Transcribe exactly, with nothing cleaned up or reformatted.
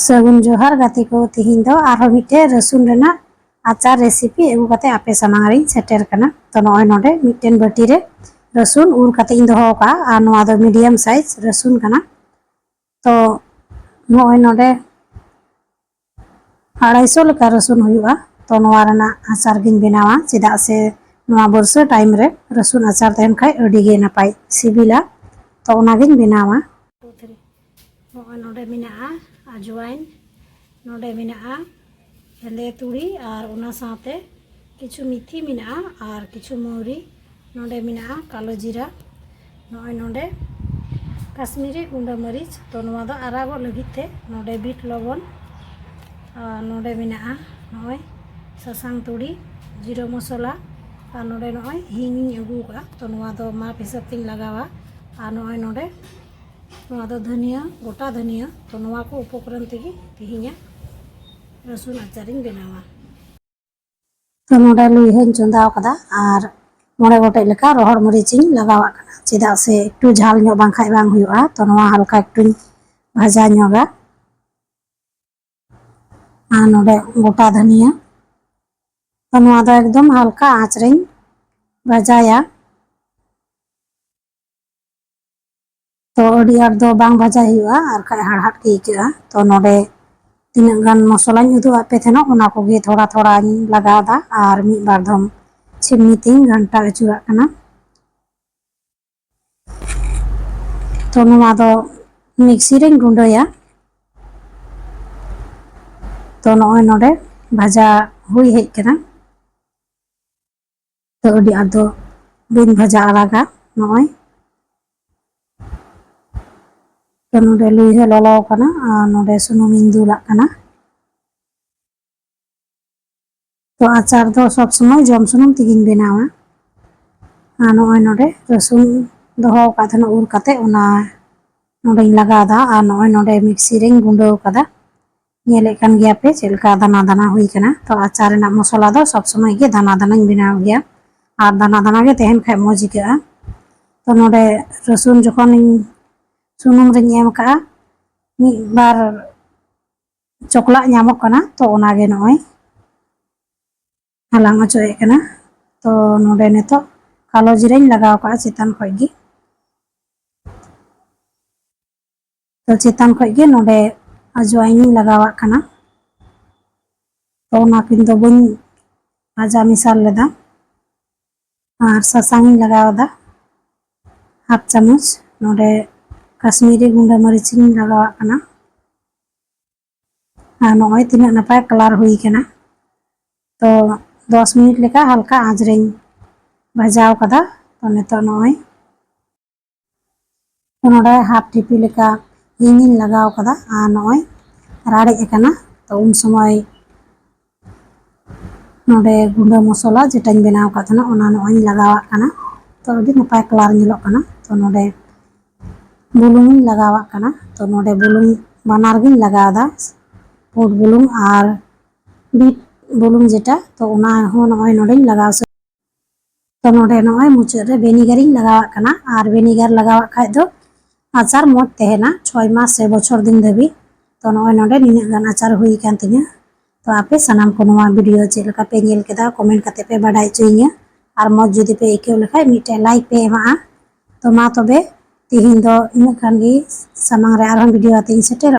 ᱥᱟᱹᱜᱩᱱ ᱡᱚᱦᱟᱨ ᱜᱟᱛᱮ ᱠᱚ, ᱛᱤᱦᱤᱧ ᱫᱚ ᱟᱨᱦᱚᱸ ᱢᱤᱫᱴᱮᱱ ᱨᱟᱹᱥᱩᱱ ᱨᱮᱱᱟᱜ ᱟᱪᱟᱨ recipe ᱟᱹᱜᱩ ᱠᱟᱛᱮ ᱟᱯᱮ ᱥᱟᱢᱟᱝ ᱨᱤᱧ ᱥᱮᱴᱮᱨ ᱠᱟᱱᱟ᱾ ᱛᱚ ᱱᱚᱜᱼᱚᱭ ᱱᱚᱰᱮ ᱢᱤᱫᱴᱮᱱ ᱵᱟᱹᱴᱤ ᱨᱮ ᱨᱟᱹᱥᱩᱱ ᱩᱨ ᱠᱟᱛᱮ ᱤᱧ ᱫᱚᱦᱚ ᱟᱠᱟᱫᱼᱟ, ᱟᱨ ᱱᱚᱣᱟ ᱫᱚ medium size ᱨᱟᱹᱥᱩᱱ ᱠᱟᱱᱟ᱾ ᱛᱚ ᱱᱚᱜᱼᱚᱭ ᱱᱚᱰᱮ ᱟᱲᱟᱭᱥᱚ ᱞᱮᱠᱟ ᱨᱟᱹᱥᱩᱱ ᱦᱩᱭᱩᱜᱼᱟ᱾ ᱛᱚ ᱱᱚᱣᱟ ᱨᱮᱱᱟᱜ ᱟᱪᱟᱨ ᱜᱤᱧ ᱵᱮᱱᱟᱣᱟ, ᱪᱮᱫᱟᱜ ᱥᱮ ᱱᱚᱣᱟ ᱵᱟᱹᱨᱥᱟᱹ time ᱨᱮ ᱨᱟᱹᱥᱩᱱ ᱟᱪᱟᱨ ᱛᱟᱦᱮᱱ ᱠᱷᱟᱡ ᱟᱹᱰᱤ ᱜᱮ ᱱᱟᱯᱟᱭ ᱥᱤᱵᱤᱞᱟ᱾ ᱛᱚ ᱚᱱᱟᱜᱤᱧ ᱵᱮᱱᱟᱣᱟ᱾ ᱱᱚᱜᱼᱚᱭ ᱱᱚᱰᱮ ᱢᱮᱱᱟᱜᱼᱟ ᱟᱡᱣᱟᱭᱤᱱ, ᱱᱚᱰᱮ ᱢᱮᱱᱟᱜᱼᱟ ᱦᱮᱸᱫᱮ ᱛᱩᱲᱤ, ᱟᱨ ᱚᱱᱟ ᱥᱟᱶᱛᱮ ᱠᱤᱪᱷᱩ ᱢᱤᱛᱷᱤ ᱢᱮᱱᱟᱜᱼᱟ ᱟᱨ ᱠᱤᱪᱷᱩ ᱢᱚᱣᱨᱤ᱾ ᱱᱚᱰᱮ ᱢᱮᱱᱟᱜᱼᱟ ᱠᱟᱞᱳ ᱡᱤᱨᱟ᱾ ᱱᱚᱜᱼᱚᱭ ᱱᱚᱰᱮ ᱠᱟᱥᱢᱤᱨᱤ ᱜᱩᱸᱰᱟᱹ ᱢᱟᱹᱨᱤᱪ, ᱛᱚ ᱱᱚᱣᱟ ᱫᱚ ᱟᱨᱟᱜᱚᱜ ᱞᱟᱹᱜᱤᱫ ᱛᱮ᱾ ᱱᱚᱰᱮ ᱵᱤᱴ ᱞᱚᱵᱚᱱ, ᱟᱨ ᱱᱚᱰᱮ ᱢᱮᱱᱟᱜᱼᱟ ᱱᱚᱜᱼᱚᱭ ᱥᱟᱥᱟᱝ ᱛᱩᱲᱤ, ᱡᱤᱨᱟᱹ ᱢᱚᱥᱞᱟ, ᱟᱨ ᱱᱚᱰᱮ ᱱᱚᱜᱼᱚᱭ ᱦᱤᱝ ᱤᱧ ᱟᱹᱜᱩ ᱟᱠᱟᱫᱼᱟ᱾ ᱛᱚ ᱱᱚᱣᱟ ᱫᱚ ᱢᱟᱯ ᱦᱤᱥᱟᱹᱵ ᱛᱤᱧ ᱞᱟᱜᱟᱣᱟ᱾ ᱟᱨ ᱱᱚᱜᱼᱚᱭ ᱱᱚᱰᱮ ᱱᱚᱣᱟ ᱫᱚ ᱫᱷᱟᱹᱱᱤᱭᱟᱹ, ᱜᱚᱴᱟ ᱫᱷᱟᱹᱱᱤᱭᱟᱹ᱾ ᱛᱚ ᱱᱚᱣᱟ ᱠᱚ ᱩᱯᱚᱠᱨᱚᱱ ᱛᱮᱜᱮ ᱛᱮᱦᱮᱧᱟᱜ ᱨᱟᱹᱥᱩᱱ ᱟᱪᱟᱨᱤᱧ ᱵᱮᱱᱟᱣᱟ᱾ ᱛᱚ ᱱᱚᱰᱮ ᱞᱩᱭᱦᱟᱹᱧ ᱪᱚᱸᱫᱟ ᱟᱠᱟᱫᱟ ᱟᱨ ᱢᱚᱬᱮ ᱜᱚᱴᱮᱡ ᱞᱮᱠᱟ ᱨᱚᱦᱚᱲ ᱢᱟᱹᱨᱤᱪ ᱤᱧ ᱞᱟᱜᱟᱣᱟᱜ ᱠᱟᱱᱟ, ᱪᱮᱫᱟᱜ ᱥᱮ ᱮᱠᱴᱩ ᱡᱷᱟᱞ ᱧᱚᱜ ᱵᱟᱝᱠᱷᱟᱡ ᱵᱟᱝ ᱦᱩᱭᱩᱜᱼᱟ᱾ ᱛᱚ ᱱᱚᱣᱟ ᱦᱟᱞᱠᱟ ᱮᱠᱴᱩᱧ ᱵᱷᱟᱡᱟ ᱧᱚᱜᱟ᱾ ᱟᱨ ᱱᱚᱰᱮ ᱜᱚᱴᱟ ᱫᱷᱟᱹᱱᱤᱭᱟᱹ, ᱛᱚ ᱱᱚᱣᱟ ᱫᱚ ᱮᱠᱫᱚᱢ ᱦᱟᱞᱠᱟ ᱟᱸᱪ ᱨᱮᱧ ᱵᱷᱟᱡᱟᱭᱟ᱾ ᱛᱚ ᱟᱹᱰᱤ ᱟᱸᱴ ᱫᱚ ᱵᱟᱝ ᱵᱷᱟᱡᱟᱭ ᱦᱩᱭᱩᱜᱼᱟ, ᱟᱨ ᱠᱷᱟᱡ ᱦᱟᱲᱦᱟᱫ ᱜᱮ ᱟᱹᱭᱠᱟᱹᱜᱼᱟ᱾ ᱛᱚ ᱱᱚᱰᱮ ᱛᱤᱱᱟᱹᱜ ᱜᱟᱱ ᱢᱚᱥᱞᱟᱧ ᱩᱫᱩᱜ ᱟᱫ ᱯᱮ ᱛᱟᱦᱮᱱᱟ, ᱚᱱᱟ ᱠᱚᱜᱮ ᱛᱷᱚᱲᱟ ᱛᱷᱚᱲᱟᱧ ᱞᱟᱜᱟᱣ ᱮᱫᱟ ᱟᱨ ᱢᱤᱫ ᱵᱟᱨ ᱫᱷᱚᱢ ᱪᱷᱤᱢᱱᱤ ᱛᱤᱧ ᱜᱷᱟᱱᱴᱟ ᱟᱹᱪᱩᱨᱟᱜ ᱠᱟᱱᱟ᱾ ᱛᱚ ᱱᱚᱣᱟ ᱫᱚ ᱢᱤᱠᱥᱤ ᱨᱮᱧ ᱜᱩᱸᱰᱟᱹᱭᱟ᱾ ᱛᱚ ᱱᱚᱜᱼᱚᱭ ᱱᱚᱰᱮ ᱵᱷᱟᱡᱟ ᱦᱩᱭ ᱦᱮᱡ ᱠᱟᱱᱟ᱾ ᱛᱚ ᱟᱹᱰᱤ ᱟᱸᱴ ᱫᱚ ᱵᱟᱹᱧ ᱵᱷᱟᱡᱟ ᱟᱲᱟᱜᱟ᱾ ᱱᱚᱜᱼᱚᱭ ᱛᱚ ᱱᱚᱰᱮ ᱞᱩᱭᱦᱟᱹ ᱞᱚᱞᱚ ᱟᱠᱟᱱᱟ ᱟᱨ ᱱᱚᱰᱮ ᱥᱩᱱᱩᱢᱤᱧ ᱫᱩᱞᱟᱜ ᱠᱟᱱᱟ᱾ ᱛᱚ ᱟᱪᱟᱨ ᱫᱚ ᱥᱚᱵ ᱥᱚᱢᱚᱭ ᱡᱚᱢ ᱥᱩᱱᱩᱢ ᱛᱮᱜᱮᱧ ᱵᱮᱱᱟᱣᱟ᱾ ᱟᱨ ᱱᱚᱜᱼᱚᱭ ᱱᱚᱰᱮ ᱨᱟᱹᱥᱩᱱ ᱫᱚᱦᱚ ᱟᱠᱟᱫ ᱛᱟᱦᱮᱱᱟ ᱩᱨ ᱠᱟᱛᱮ, ᱚᱱᱟ ᱱᱚᱰᱮᱧ ᱞᱟᱜᱟᱣ ᱮᱫᱟ᱾ ᱟᱨ ᱱᱚᱜᱼᱚᱭ ᱱᱚᱰᱮ ᱢᱤᱠᱥᱤ ᱨᱮᱧ ᱜᱩᱸᱰᱟᱹᱣ ᱟᱠᱟᱫᱟ᱾ ᱧᱮᱞᱮᱫ ᱠᱟᱱ ᱜᱮᱭᱟ ᱯᱮ ᱪᱮᱫ ᱞᱮᱠᱟ ᱫᱟᱱᱟ ᱫᱟᱱᱟ ᱦᱩᱭ ᱠᱟᱱᱟ᱾ ᱛᱚ ᱟᱪᱟᱨ ᱨᱮᱱᱟᱜ ᱢᱚᱥᱞᱟ ᱫᱚ ᱥᱚᱵ ᱥᱚᱢᱚᱭ ᱜᱮ ᱫᱟᱱᱟ ᱫᱟᱱᱟᱧ ᱵᱮᱱᱟᱣ ᱜᱮᱭᱟ, ᱟᱨ ᱫᱟᱱᱟ ᱫᱟᱱᱟ ᱜᱮ ᱛᱟᱦᱮᱱ ᱠᱷᱟᱡ ᱢᱚᱡᱽ ᱟᱹᱭᱠᱟᱹᱜᱼᱟ᱾ ᱛᱚ ᱱᱚᱰᱮ ᱨᱟᱹᱥᱩᱱ ᱡᱚᱠᱷᱚᱱᱤᱧ ᱥᱩᱱᱩᱢ ᱨᱤᱧ ᱮᱢ ᱠᱟᱜᱼᱟ, ᱢᱤᱫ ᱵᱟᱨ ᱪᱚᱠᱞᱟᱜ ᱧᱟᱢᱚᱜ ᱠᱟᱱᱟ, ᱛᱚ ᱚᱱᱟᱜᱮ ᱱᱚᱜᱼᱚᱭ ᱦᱟᱞᱟᱝ ᱚᱪᱚᱭᱮᱫ ᱠᱟᱱᱟ᱾ ᱛᱚ ᱱᱚᱰᱮ ᱱᱤᱛᱚᱜ ᱠᱟᱞᱚ ᱡᱤᱨᱟᱹᱧ ᱞᱟᱜᱟᱣ ᱠᱟᱜᱼᱟ ᱪᱮᱛᱟᱱ ᱠᱷᱚᱡ ᱜᱮ᱾ ᱛᱚ ᱪᱮᱛᱟᱱ ᱠᱷᱚᱡ ᱜᱮ ᱱᱚᱰᱮ ᱟᱡᱣᱟᱭᱤᱱ ᱤᱧ ᱞᱟᱜᱟᱣᱟᱜ ᱠᱟᱱᱟ᱾ ᱛᱚ ᱚᱱᱟ ᱠᱤᱱ ᱫᱚ ᱵᱟᱹᱧ ᱵᱷᱟᱡᱟ ᱢᱮᱥᱟᱞ ᱞᱮᱫᱟ᱾ ᱟᱨ ᱥᱟᱥᱟᱝ ᱤᱧ ᱞᱟᱜᱟᱣ ᱮᱫᱟ ᱦᱟᱯ ᱪᱟᱢᱚᱪ᱾ ᱱᱚᱰᱮ ᱠᱟᱥᱢᱤᱨᱤ ᱜᱩᱸᱰᱟᱹ ᱢᱟᱹᱨᱤᱪ ᱤᱧ ᱞᱟᱜᱟᱣᱟᱜ ᱠᱟᱱᱟ᱾ ᱟᱨ ᱱᱚᱜᱼᱚᱭ ᱛᱤᱱᱟᱹᱜ ᱱᱟᱯᱟᱭ ᱠᱟᱞᱟᱨ ᱦᱩᱭ ᱠᱟᱱᱟ᱾ ᱛᱚ ᱫᱚᱥ ᱢᱤᱱᱤᱴ ᱞᱮᱠᱟ ᱦᱟᱞᱠᱟ ᱟᱸᱪ ᱨᱮᱧ ᱵᱷᱟᱡᱟᱣ ᱠᱟᱫᱟ᱾ ᱛᱚ ᱱᱤᱛᱚᱜ ᱱᱚᱜᱼᱚᱭ ᱛᱚ ᱱᱚᱰᱮ ᱦᱟᱯ ᱴᱤᱯᱤ ᱞᱮᱠᱟ ᱦᱤᱝ ᱤᱧ ᱞᱟᱜᱟᱣ ᱠᱟᱫᱟ᱾ ᱟᱨ ᱱᱚᱜᱼᱚᱭ ᱨᱟᱲᱮᱡ ᱟᱠᱟᱱᱟ᱾ ᱛᱚ ᱩᱱ ᱥᱚᱢᱚᱭ ᱱᱚᱰᱮ ᱜᱩᱸᱰᱟᱹ ᱢᱚᱥᱞᱟ ᱡᱮᱴᱟᱧ ᱵᱮᱱᱟᱣ ᱟᱠᱟᱫ ᱛᱟᱦᱮᱱᱟ, ᱚᱱᱟ ᱱᱚᱜᱼᱚᱭ ᱤᱧ ᱞᱟᱜᱟᱣᱟᱜ ᱠᱟᱱᱟ᱾ ᱛᱚ ᱟᱹᱰᱤ ᱱᱟᱯᱟᱭ ᱠᱟᱞᱟᱨ ᱧᱮᱞᱚᱜ ᱠᱟᱱᱟ᱾ ᱛᱚ ᱱᱚᱰᱮ ᱵᱩᱞᱩᱝ ᱤᱧ ᱞᱟᱜᱟᱣᱟᱜ ᱠᱟᱱᱟ᱾ ᱛᱚ ᱱᱚᱰᱮ ᱵᱩᱞᱩᱝ ᱵᱟᱱᱟᱨ ᱜᱤᱧ ᱞᱟᱜᱟᱣ ᱮᱫᱟ, ᱯᱩᱸᱰ ᱵᱩᱞᱩᱝ ᱟᱨ ᱵᱤᱴ ᱵᱩᱞᱩᱝ ᱡᱮᱴᱟ, ᱛᱚ ᱚᱱᱟ ᱦᱚᱸ ᱱᱚᱜᱼᱚᱭ ᱱᱚᱰᱮᱧ ᱞᱟᱜᱟᱣ ᱥᱟᱹᱛ᱾ ᱛᱚ ᱱᱚᱰᱮ ᱱᱚᱜᱼᱚᱭ ᱢᱩᱪᱟᱹᱫ ᱨᱮ ᱵᱷᱤᱱᱤᱜᱟᱨ ᱤᱧ ᱞᱟᱜᱟᱣᱟᱜ ᱠᱟᱱᱟ᱾ ᱟᱨ ᱵᱷᱤᱱᱤᱜᱟᱨ ᱞᱟᱜᱟᱣᱟᱜ ᱠᱷᱟᱡ ᱫᱚ ᱟᱪᱟᱨ ᱢᱚᱡᱽ ᱛᱟᱦᱮᱱᱟ ᱪᱷᱚᱭ ᱢᱟᱥ ᱥᱮ ᱵᱚᱪᱷᱚᱨ ᱫᱤᱱ ᱫᱷᱟᱹᱵᱤᱡ᱾ ᱛᱚ ᱱᱚᱜᱼᱚᱭ ᱱᱚᱰᱮ ᱱᱤᱱᱟᱹᱜ ᱜᱟᱱ ᱟᱪᱟᱨ ᱦᱩᱭ ᱟᱠᱟᱱ ᱛᱤᱧᱟᱹ᱾ ᱛᱚ ᱟᱯᱮ ᱥᱟᱱᱟᱢ ᱠᱚ ᱱᱚᱣᱟ ᱵᱷᱤᱰᱤᱭᱳ ᱪᱮᱫ ᱞᱮᱠᱟ ᱯᱮ ᱧᱮᱞ ᱠᱮᱫᱟ, ᱠᱚᱢᱮᱱᱴ ᱠᱟᱛᱮ ᱯᱮ ᱵᱟᱰᱟᱭ ᱦᱚᱪᱚᱭᱤᱧᱟ᱾ ᱟᱨ ᱢᱚᱡᱽ ᱡᱩᱫᱤ ᱯᱮ ᱟᱹᱭᱠᱟᱹᱣ ᱞᱮᱠᱷᱟᱡ ᱢᱤᱫᱴᱮᱡ ᱞᱟᱭᱤᱠ ᱯᱮ ᱮᱢᱟᱜᱼᱟ᱾ ᱛᱚ ᱢᱟ ᱛᱚᱵᱮ ᱛᱤᱦᱤᱧ ᱫᱚ ᱤᱱᱟᱹᱜ ᱜᱟᱱ ᱜᱮ, ᱥᱟᱢᱟᱝ ᱨᱮ ᱟᱨᱦᱚᱸ ᱵᱷᱤᱰᱤᱭᱳ ᱟᱛᱮ ᱤᱧ ᱥᱮᱴᱮᱨᱚᱜᱼᱟ᱾